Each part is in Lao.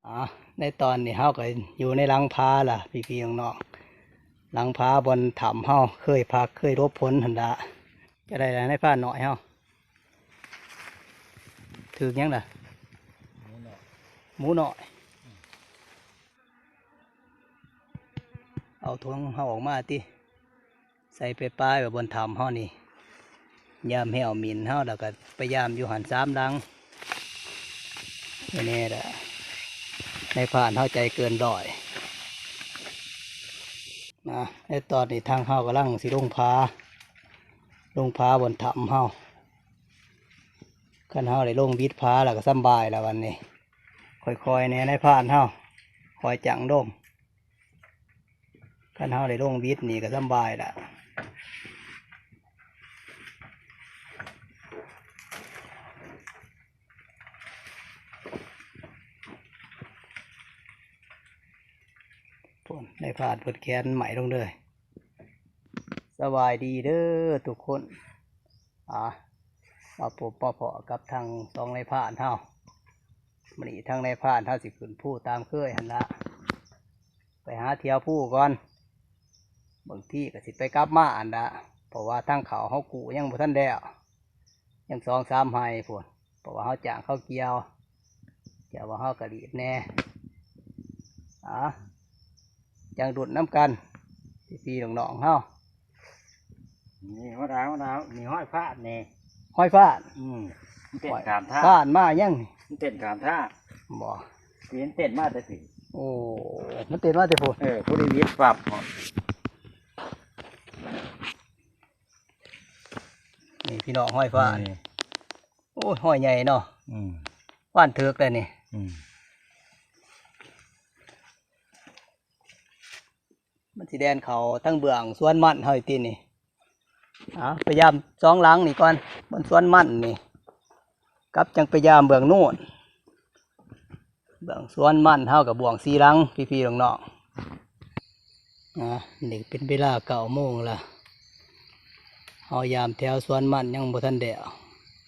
ອາ ໃນຕອນນີ້ເຮົາກໍຢູ່ໃນຫຼັງຜາລະ ພີ່ໆນ້ອງໆ, ຫຼັງຜາບ່ອນຖ້ຳເຮົາເຄີຍພັກເຄີຍຫຼົບຝົນຫັ້ນລະ. ຈະໄດ້ລະ ນາຍພານນ້ອຍເຮົາ? ຖືກຫຍັງລະ? ໝູນ້ອຍ. ໝູນ້ອຍ. ເອົາຖົງເຮົາອອກມາຕິ. ໃສ່ໄປປ້າຍໄວ້ບ່ອນຖ້ຳເຮົານີ້. ຍາມແຫ້ວໝິ່ນເຮົາ ແລ້ວກໍໄປຍາມຢູ່ຫັ້ນສາມຫຼັງ. ແນ່ໆລະ ນາຍພານເຮົາໃຈເກີນຮ້ອຍ. ນະ ໃນຕອນນີ້ທາງເຮົາກຳລັງຊິລົງຜາ, ລົງຜາບ່ອນຖ້ຳເຮົາ. ຄັນເຮົາໄດ້ລົງບິດຜາແລ້ວກໍສຳບາຍລະບັດນີ້. ຄ່ອຍໆແດ່ນາຍພານເຮົາ, ຄ່ອຍຈັ່ງລົງ. ຄັນເຮົາໄດ້ລົງບິດນີ້ກໍສຳບາຍລະ. ພຸ້ນ ນາຍພານເພິ່ນແຂນໄໝ້ລົງເລີຍ. ສະບາຍດີເດີທຸກຄົນ. ອາ ມາພົບມາພໍ້ກັບທັງສອງນາຍພານເຮົາ. ມື້ນີ້ທັງນາຍພານເຮົາຊິຂຶ້ນພູຕາມເຄີຍຫັ້ນລະ. ໄປຫາທ່ຽວພູກ່ອນ, ບາງທີກໍຊິໄປກັບມາຫັ້ນລະ, ເພາະວ່າທາງເຂົ້າເຮົາກູ້ຍັງບໍ່ທັນແລ້ວ, ຍັງສອງສາມໄຮ່ພຸ້ນ, ເພາະວ່າເຮົາຈ້າງເຂົາກ່ຽວ, ກ່ຽວວ່າເຮົາກໍລີບແດ່. ອາ ຈັ່ງລຸ້ນນຳກັນ ພີ່ໆນ້ອງໆເຮົາ. ນີ້ຫົວໜ້າ ຫົວໜ້າ ນີ້ຫ້ອຍຟ້ານີ້ ຫ້ອຍຟ້າ. ອືມ ມັນເຕັ້ນຂ້າມທາງ ຟ້າມາຍັງ? ມັນເຕັ້ນຂ້າມທາງບໍ່? ຊິເຫັນເຕັ້ນມາແຕ່ພີ້. ໂອ້ ມັນເຕັ້ນມາແຕ່ພຸ້ນ. ເອີ ຜູ້ນີ້ວິດປັບ. ນີ້ພີ່ນ້ອງ ຫ້ອຍຟ້າ. ນີ້ ໂອ້ຍ ຫ້ອຍໃຫຍ່ເນາະ. ອືມ ຫວ່ານຖືກແລ້ວນີ້. ອືມ ມັນຊິແລ່ນເຂົ້າທາງເບື້ອງສວນມັນເຮົາອີກຕິນີ້. ເອົາ ໄປຢາມສອງຫຼັງນີ້ກ່ອນ, ບ່ອນສວນມັນນີ້ ກັບຈັ່ງໄປຢາມເບື້ອງໂນ້ນ. ເບື້ອງສວນມັນເຮົາກໍບວງສີ່ຫຼັງ ພີ່ໆນ້ອງໆ. ອາ ນີ້ເປັນເວລາເກົ້າໂມງລະ, ເຮົາຢາມແຖວສວນມັນຍັງບໍ່ທັນແລ້ວ.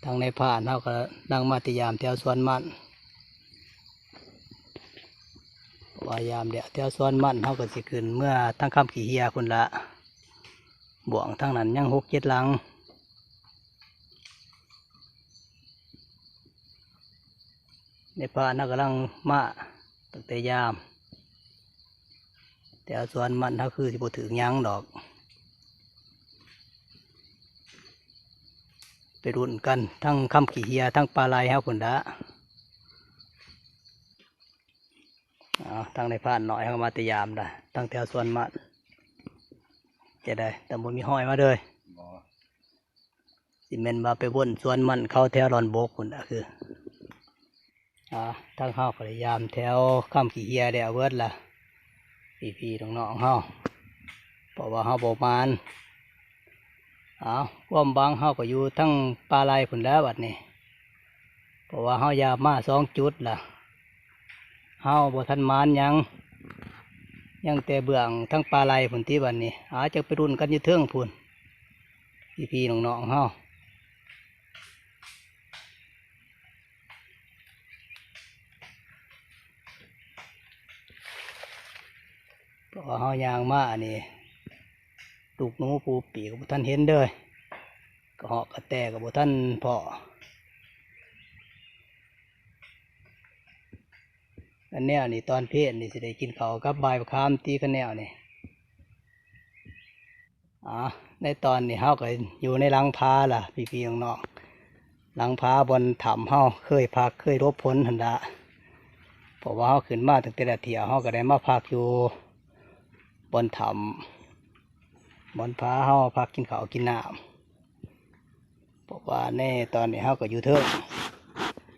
ທາງນາຍພານເຮົາກໍກຳລັງມາແຕ່ຢາມແຖວສວນມັນ. ເພາະວ່າຢາມແລ້ວແຖວສວນມັນ ເຮົາກໍຊິຂຶ້ນເມືອທາງຄຳຂີ້ເຫຍພຸ້ນລະ. ບວງທາງນັ້ນຍັງຫົກເຈັດຫຼັງ. ນາຍພານເຮົາກຳລັງມາຕັ້ງແຕ່ຢາມ. ແຖວສວນມັນເຮົາຄືຊິບໍ່ຖືກຫຍັງດອກ. ໄປລຸ້ນກັນທາງຄຳຂີ້ເຫຍ ທາງປ່າໄລ່ເຮົາພຸ້ນລະ. ເອົາ ທາງນາຍພານນ້ອຍເຮົາມາແຕ່ຢາມລະ, ທາງແຖວສວນມັນ ຈະໄດ້ ແຕ່ບໍ່ມີຫ້ອຍມາເລີຍ. ບໍ່ ຊິແມ່ນວ່າໄປວົນສວນມັນເຂົາແຖວດອນບົກພຸ້ນລະຄື. ອາ ທາງເຮົາກໍໄດ້ຢາມແຖວຄຳຂີ້ເຫຍແລ້ວເບິດລະ ພີ່ໆນ້ອງໆເຮົາ, ເພາະວ່າເຮົາບໍ່ໝານ. ເອົາ ຄວາມຫວັງເຮົາກໍຢູ່ທາງປ່າໄລ່ພຸ້ນແຫຼະບັດນີ້, ເພາະວ່າເຮົາຢາມມາສອງຈຸດລະ, ເຮົາບໍ່ທັນໝານຫຍັງ, ຍັງແຕ່ເບື້ອງທາງປ່າໄລ່ພຸ້ນຕິບັດນີ້. ອາ ຈັກໄປລຸ້ນກັນຢູ່ເທິງພຸ້ນ ພີ່ໆນ້ອງໆເຮົາ. ເພາະວ່າເຮົາຍ່າງມາອັນນີ້ ລູກໜູປູປີກກໍບໍ່ທັນເຫັນເດີ, ກະຮອກກະແຕກໍບໍ່ທັນພໍ້. ອັນແນວນີ້ຕອນເພນນີ້ຊິໄດ້ກິນເຂົ້າກັບບາຍບັກຂາມຕິ ຄັນແນວນີ້. ອາ ໃນຕອນນີ້ເຮົາກໍຢູ່ໃນຫຼັງຜາລະ ພີ່ໆນ້ອງໆ, ຫຼັງຜາບ່ອນຖ້ຳເຮົາເຄີຍພັກເຄີຍຫຼົບຝົນຫັ້ນລະ. ເພາະວ່າເຮົາຂຶ້ນມາຕັ້ງແຕ່ລະທ່ຽວ ເຮົາກໍໄດ້ມາພັກຢູ່ບ່ອນຖ້ຳ, ບ່ອນຜາເຮົາພັກກິນເຂົ້າກິນນ້ຳ. ເພາະວ່າໃນຕອນນີ້ເຮົາກໍຢູ່ເທິງ,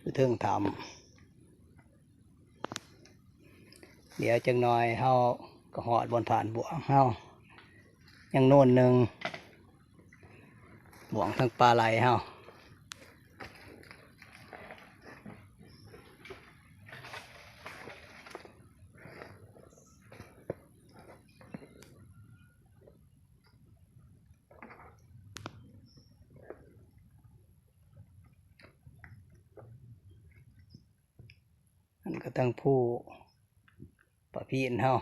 ຢູ່ເທິງຖ້ຳ. ດຽວຈັກໜ່ອຍເຮົາກໍຮອດບ່ອນຜ່ານບວງເຮົາ, ຍັງໂນນໜຶ່ງ, ບວງທາງປ່າໄລ່ເຮົາ. ມັນ ກະທັງພູປະພີນເຮົາ.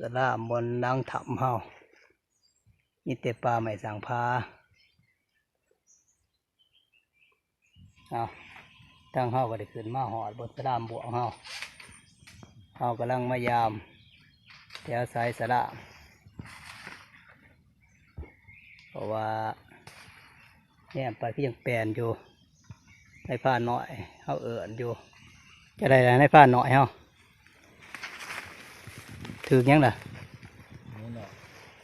ສະລາມບ່ອນຫຼັງຖ້ຳເຮົາ ມີແຕ່ປ່າໄມ້ສ້າງຜາ. ເອົາ ທາງເຮົາກໍໄດ້ຂຶ້ນມາຮອດບ່ອນສະລາມບ່ວງເຮົາ. ເຮົາກຳລັງມາຢາມແຖວສາຍສະລາມ ເພາະວ່າແນມໄປຄືຍັງແປ່ນຢູ່. ນາຍພານນ້ອຍເຮົາເອີ້ນຢູ່. ຈະໄດ້ລະນາຍພານນ້ອຍເຮົາ? ຖືກຫຍັງລະ? ໝູນ້ອຍ.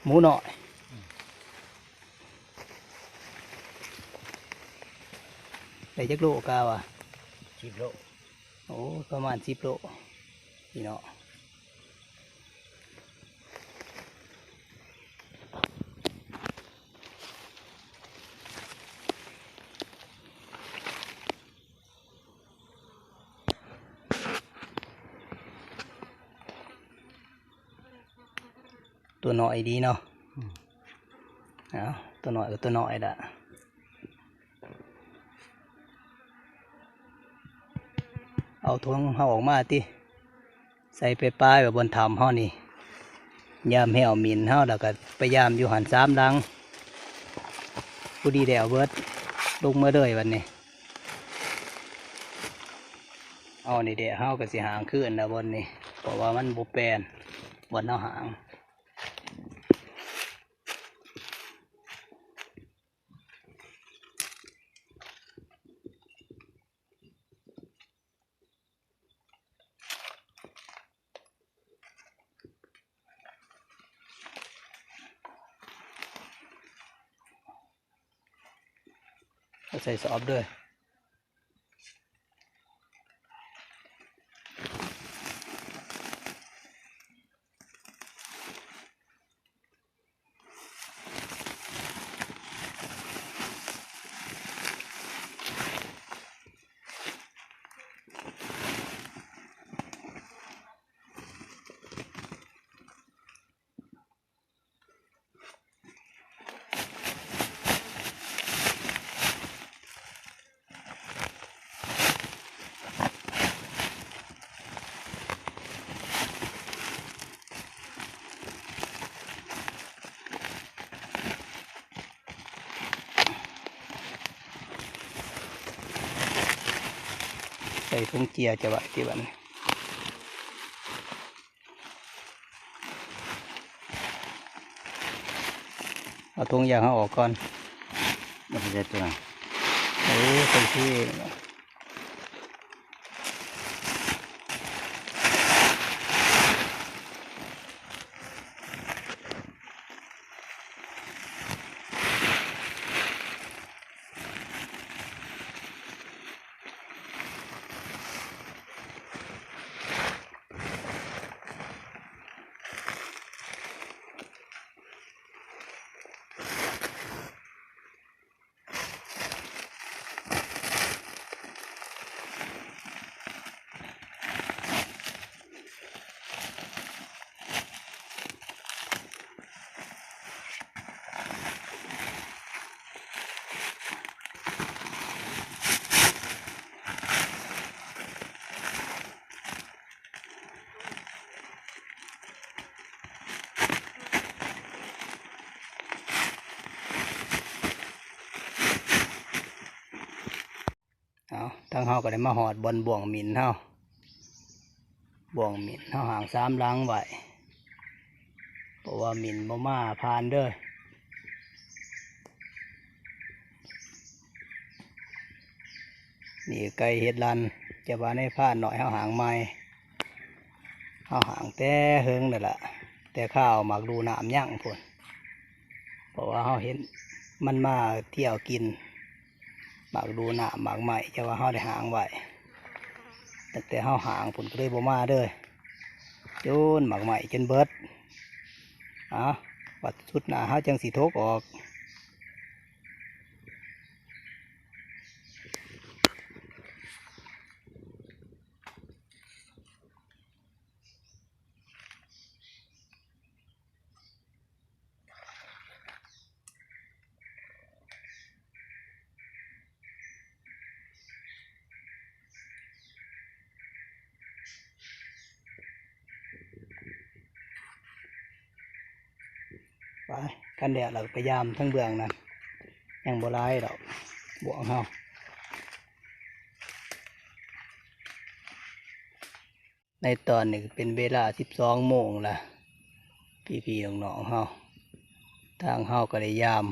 ໝູນ້ອຍ. ໄດ້ຈັກໂລກະວ່າ? ສິບໂລ. ໂອ້ ປະມານສິບໂລພີ່ນ້ອງ. ຕົວນ້ອຍດີເນາະ. ເອົາ ຕົວນ້ອຍກໍຕົວນ້ອຍລະ. ເອົາຖົງເຮົາອອກມາຕິ ໃສ່ໄປປ້າຍໄວ້ບ່ອນຖ້ຳເຮົານີ້. ຍາມແຫ້ວໝິ່ນເຮົາ ແລ້ວກໍໄປຍາມຢູ່ຫັ້ນສາມຫຼັງ. ພໍດີແລ້ວເບິດ ລົງເມືອເລີຍບັດນີ້. ເອົານີ້ແຫຼະ ເຮົາກໍຊິຫາງຄືນແລ້ວບ່ອນນີ້ ເພາະວ່າມັນບໍ່ແປນບ່ອນເຮົາຫາງ. ເອົາໃສ່ສອບເດີ. ໃສ່ຖົງເຈ້ຍຈະໄວ້ທີ່ບັດນີ້. ເອົາຖົງຢາງເຮົາອອກກ່ອນ. ບໍ່ໄດ້ຕົວນັ້ນ. ເອີ ຈັ່ງຊີ້. ເອົາ ທາງເຮົາກໍໄດ້ມາຮອດບ່ອນບ່ວງໝິ່ນເຮົາ. ບ່ວງໝິ່ນເຮົາຫາງສາມຫຼັງໄວ້ ເພາະວ່າໝິ່ນບໍ່ມາຜ່ານເດີ. ນີ້ໄກ່ເຮັດລັນ ຈະວ່າໃນພານນ້ອຍເຮົາຫາງໃໝ່ ເຮົາຫາງແຕ່ເຫິງແລ້ວລະ. ຕ່ຄາວໝາກດູນ້ຳຍັງພຸ້ນ ເພາະວ່າເຮົາເຫັນມັນມາທ່ຽວກິນໝາກດູນ້ຳໝາກໄມ້ ແຕ່ວ່າເຮົາໄດ້ຫ້າງໄວ້ ຕັ້ງແຕ່ເຮົາຫ້າງພຸ້ນກໍເລີຍບໍ່ມາເລີຍ ຈົນໝາກໄມ້ຈົນເບິດ. ເອົາ ບັດສຸດໜ້າເຮົາຈັ່ງຊິຖົກອອກ. ໄປ ຄັນແລ້ວລະໄປຢາມທາງເບື້ອງນັ້ນ ຍັງບໍ່ຫຼາຍດອກ ບ່ວງເຮົາ. ໃນຕອນນີ້ເປັນເວລາສິບສອງໂມງລະ ພີ່ໆນ້ອງໆເຮົາ ທາງເຮົາກໍໄດ້ຢາມ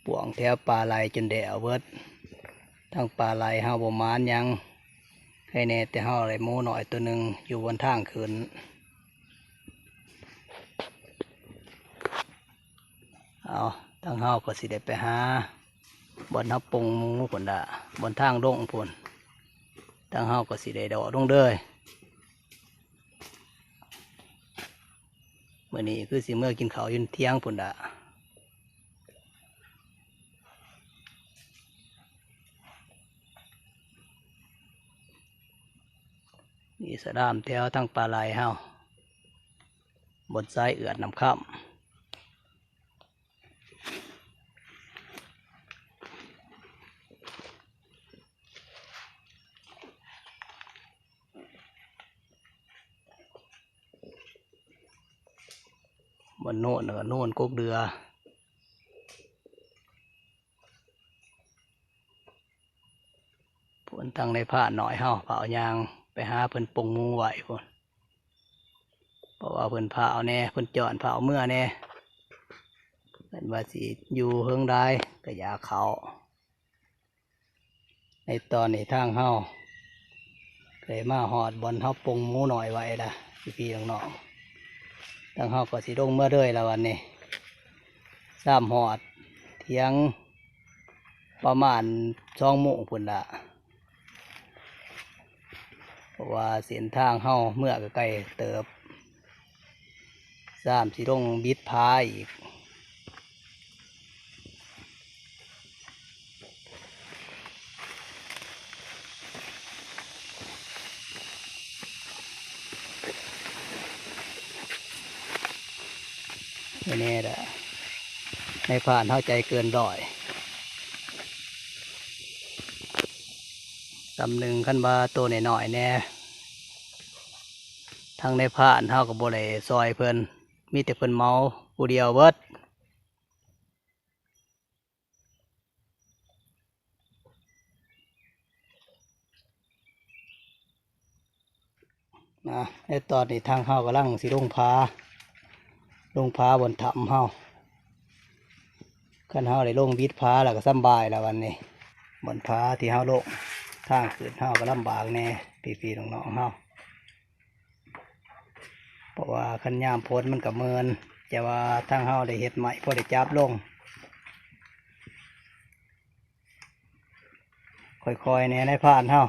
ບ່ວງແຖວປ່າໄລ່ຈົນແລ້ວເບິດ. ທາງປ່າໄລ່ເຮົາບໍ່ໝານຫຍັງ ໃຄແນ່ແຕ່ເຮົາໄດ້ໝູນ້ອຍໂຕໜຶ່ງຢູ່ບົນທາງຂຶ້ນ. ເອົາ ທາງເຮົາກໍຊິໄດ້ໄປຫາບ່ອນເຮົາປົງໝູພຸ້ນລະ ບ່ອນທາງລົງພຸ້ນ ທາງເຮົາກໍຊິໄດ້ໂດດລົງເລີຍ. ມື້ນີ້ຄືຊິເມືອກິນເຂົ້າຢູ່ຖຽງພຸ້ນລະ. ນີ້ສະດາມແຖວທາງປ່າໄລ່ເຮົາ ບ່ອນຊາຍເອືອດນ້ຳຄຳ. ບ່ອນໂນ້ນກໍໂນ້ນກົກເດືອ. ພຸ້ນ ທາງນາຍພານນ້ອຍເຮົາ ພາວຍ່າງໄປຫາເພິ່ນປົງໝູໄວ້ພຸ້ນ ເພາະວ່າເພິ່ນພາວແດ່ ເພິ່ນຈ້ອນພາວເມືອແດ່ ເພິ່ນວ່າຊິຢູ່ເຫິງຫຼາຍກໍຢາກເຂົ້າ. ໃນຕອນນີ້ທາງເຮົາໄດ້ມາຮອດບ່ອນເຮົາປົງໝູນ້ອຍໄວ້ລະ ພີ່ໆນ້ອງໆ ທາງເຮົາກໍຊິລົງເມືອເລີຍລະບັດນີ້ ຊາມຮອດຖຽງປະມານສອງໂມງພຸ້ນລະ ເພາະວ່າເສັ້ນທາງເຮົາເມືອກໍໄກເຕີບ. ຊາມຊິລົງບິດຜາອີກ. ແນ່ໆລະ ນາຍພານເຮົາໃຈເກີນຮ້ອຍ. ສ່ຳໜຶ່ງ ຄັນວ່າໂຕນ້ອຍໆແດ່ ທາງນາຍພານເຮົາກໍບໍ່ໄດ້ຊ່ອຍເພິ່ນ ມີແຕ່ເພິ່ນເໝົາຜູ້ດຽວເບິດ. ນະ ໃນຕອນນີ້ທາງເຮົາກຳລັງຊິລົງຜາ ລົງຜາບ່ອນຖ້ຳເຮົາ. ຄັນເຮົາໄດ້ລົງບິດຜາແລ້ວກໍສຳບາຍແລ້ວບັດນີ້. ບ່ອນຜາທີ່ເຮົາລົງ ທາງຂຶ້ນເຮົາກໍລຳບາກແດ່ ພີ່ໆນ້ອງໆເຮົາ. ເພາະວ່າຄັນຍາມຝົນມັນກໍເມີນ, ແຕ່ວ່າທາງເຮົາໄດ້ເຮັດໄມ້ພໍໄດ້ຈັບລົງ. ຄ່ອຍໆແດ່ນາຍພານເຮົາ,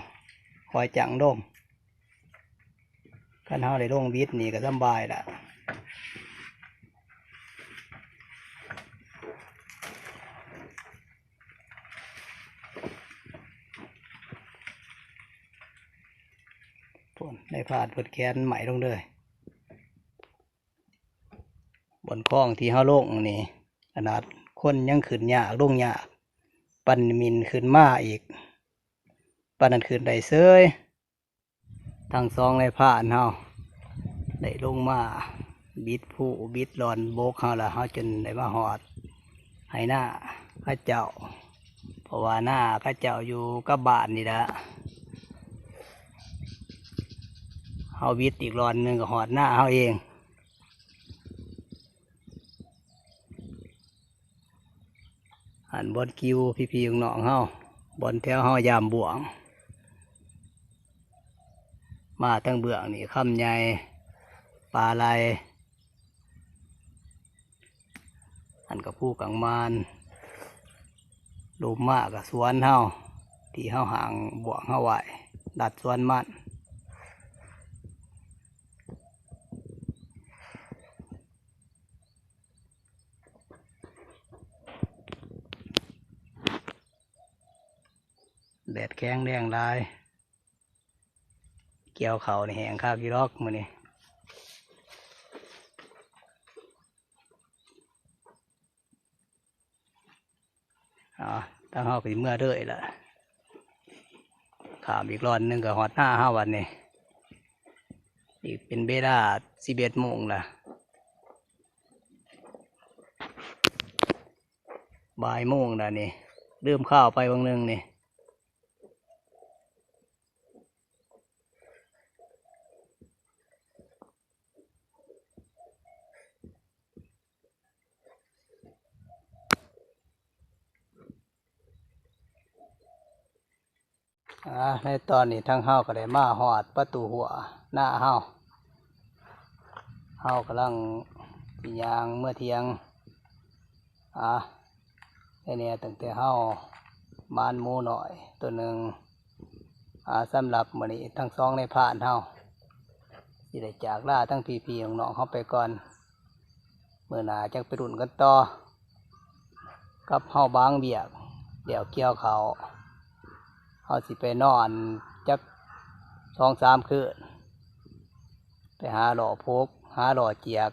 ຄ່ອຍຈັ້ງລົງ. ຄັນເຮົາໄດ້ລົງບິດນີ້ກໍສຳບາຍລະ. ພຸ້ນ ນາຍພານເພິ່ນແຂນໄມ້ລົງເລີຍ. ບ່ອນຄອງທີ່ເຮົາລົງນີ້ ຂະໜາດຄົນຍັງຂຶ້ນຍາກລົງຍາກ, ປານໝິ່ນຂຶ້ນມາອີກ, ປານນັ້ນຂຶ້ນໄດ້ເສີຍ. ທັງສອງນາຍພານເຮົາໄດ້ລົງມາບິດພູບິດລ່ອນບົກເຮົາລະ, ເຮົາຈຶ່ງໄດ້ມາຮອດໄຮ່ນາເຂົາເຈົ້າ, ເພາະວ່ານາເຂົາເຈົ້າຢູ່ກັບບ້ານນີ້ລະ. ເຮົາບິດອີກລ່ອນໜຶ່ງກໍຮອດນາເຮົາເອງ. ອັນບ່ອນກິວ ພີ່ໆນ້ອງໆເຮົາ, ບ່ອນແຖວເຮົາຢາມບ່ວງ ມາທາງເບື້ອງນີ້ ຄຳໃຫຍ່, ປາໄລ່, ອັນກໍພູກາງມານ ລົມມາກໍສວນເຮົາ ທີ່ເຮົາຫາງບວກເຮົາໄວ້ ລັດສວນມັນ. ແດດແຂງແດງຫຼາຍ ກ່ຽວເຂົ້ານີ້ແຫ້ງຄັກຢູ່ດອກມື້ນີ້. ອ່າ ທາງເຮົາກໍຊິເມືອເດີຍລະ ຂ້າມອີກລອນໜຶ່ງກໍຮອດນາເຮົາບັດນີ້ ອີກເປັນເວລາສິບເອັດໂມງລະ ບ່າຍໂມງລະນີ້ ລືມຂ່າວໄປເບິ່ງໜຶ່ງນີ້. ອ່າ ໃນຕອນນີ້ທາງເຮົາກໍໄດ້ມາຮອດປະຕູຮົ້ວນາເຮົາ ເຮົາກຳລັງຊິຍ່າງເມືອຖຽງ. ອ່າ ໄດ້ແນ່ ຕັ້ງແຕ່ເຮົາໝານໝູນ້ອຍໂຕໜຶ່ງ. ອ່າ ສຳລັບມື້ນີ້ທັງສອງນາຍພານເຮົາຊິໄດ້ຈາກລາທັງພີ່ໆນ້ອງໆເຮົາໄປກ່ອນ. ມື້ໜ້າຈັ່ງໄປລຸ້ນກັນຕໍ່ ກັບເຮົາບາງວຽກ ແລ້ວກ່ຽວເຂົ້າ ເຮົາຊິໄປນອນຈັກສອງສາມຄືນ ໄປຫາເລາະຜູກ ຫາເລາະຈຽກ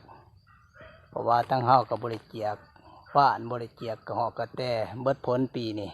ເພາະວ່າທາງເຮົາກໍບໍ່ໄດ້ຈຽກ ວານບໍ່ໄດ້ຈຽກກະຮອກກະແຕ ເບິດຜົນປີນີ້.